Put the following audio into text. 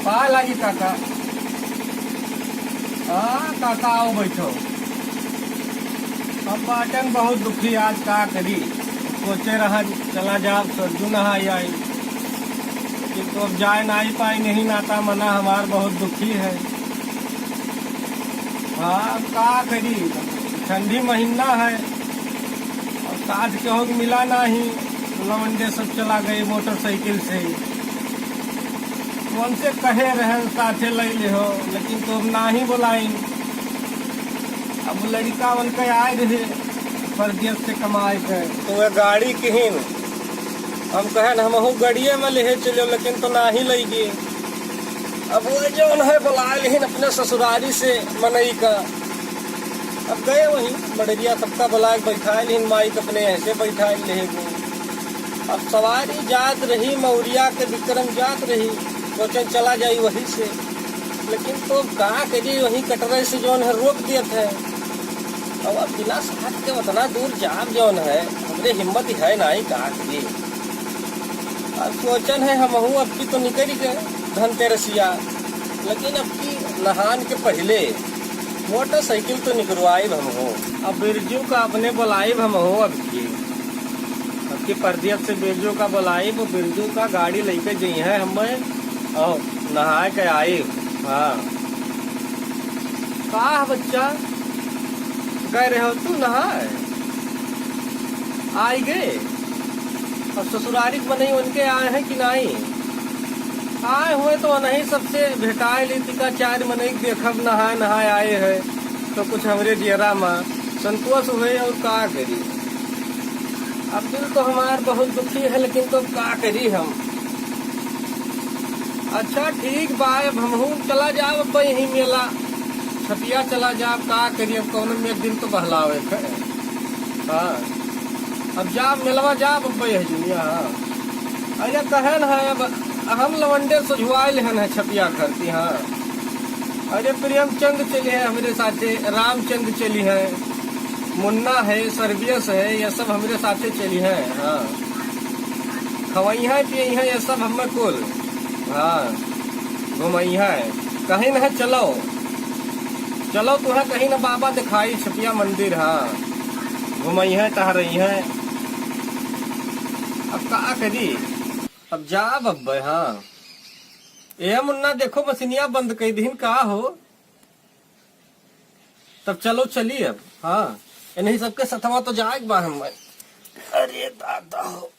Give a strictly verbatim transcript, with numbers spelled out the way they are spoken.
पाए लागी काका। हाँ काका, आओ बैठो। हम बाटन बहुत दुखी आज, का करी। सोचे रहा चला जाब सरजू नहाई आई, लेकिन तो अब जाए नाहीं पाई, नहीं नाता मना हमार बहुत दुखी है। हाँ अब का करी, ठंडी महीना है, अब साथ केहू मिला नाहीं, लवंडे सब चला गए मोटरसाइकिल से। उनसे कहे रहन साथे लई लेहो, लेकिन तो अब नाहीं बोलाइन। अब लड़िका उनके आए रहे परदेस से कमाए के, तो वह गाड़ी किहिन, हम कहन हमहू गड़िए में लेहे चलो, लेकिन तो नाहीं लई गे। अब वो जौन है बोलाए लिहिन अपने ससुरारी से मनई का। अब गए वहीं मड़रिया, सबका बोलाए के बैठाए लिहिन, माई के अपने ऐसे बैठाए लेहे गो। अब सवारी जात रही, मौरिया के विक्रम जात रही, सोचन चला जाई वही से, लेकिन तो का करी, वहीं कटरे से जौन है रोक देत है। अब, अब बिना साथ के उतना दूर जाब जौन है, हमरे हिम्मत है नाहीं, का करी। अब सोचन है हमहू अब की तो निकल गए धनतेरसिया, लेकिन अब की नहान के पहिले मोटरसाइकिल तो निकरवाइब हमहू। अब बिरजू का अपने बोलाइब हमहू अब की, अब की परदेस से बिरजू का बोलाइब, बिरजू का गाड़ी लइके जइहैं हमें और नहाए के आइब। हाँ। का है बच्चा, गए रहे हो तू नहाए? आई गए? और ससुरारी के मनई उनके आए हैं कि नाहीं? आए हुए तो उन्हीं सबसे भेटाए ली, तिका चार मनई देखब, नहाए नहाए आए हैं तो कुछ हमरे जियरा मा संतोष हुए और का करी। अब दिल तो हमार बहुत दुखी है, लेकिन तो का करी हम। अच्छा ठीक बा, अब हमहू चला जाब, अब यहीं मेला छपिया चला जाब, का करी, अब कौनो में दिन तो बहलावे के। हाँ, अब जाब मेलवा जाब, अब यही दुनिया। हाँ, अरे कहन है, अब हम लवंडे सझुआइल हन है छपिया करती। हाँ, अरे प्रेमचंद चली है हमरे साथे, रामचंद चली है, मुन्ना है, सर्वियस है, ये सब हमरे साथे चली है। हाँ, खवइहैं पियइहैं ये सब हमें कुल। हाँ, घुमइहैं, कहिन है चलो, चलो तुहैं कहिन बाबा देखाई छपिया मंदिर। हाँ, घुमइहैं टहरइहैं। अब का करी, अब जाब अब्बे। हाँ, ए मुन्ना देखो मसिनिया बंद कइ दिहिन का हो। तब चलो चली अब। हाँ, इन्हीं सबके सथवा तो जाए के बा हमें। अरे दादा हो।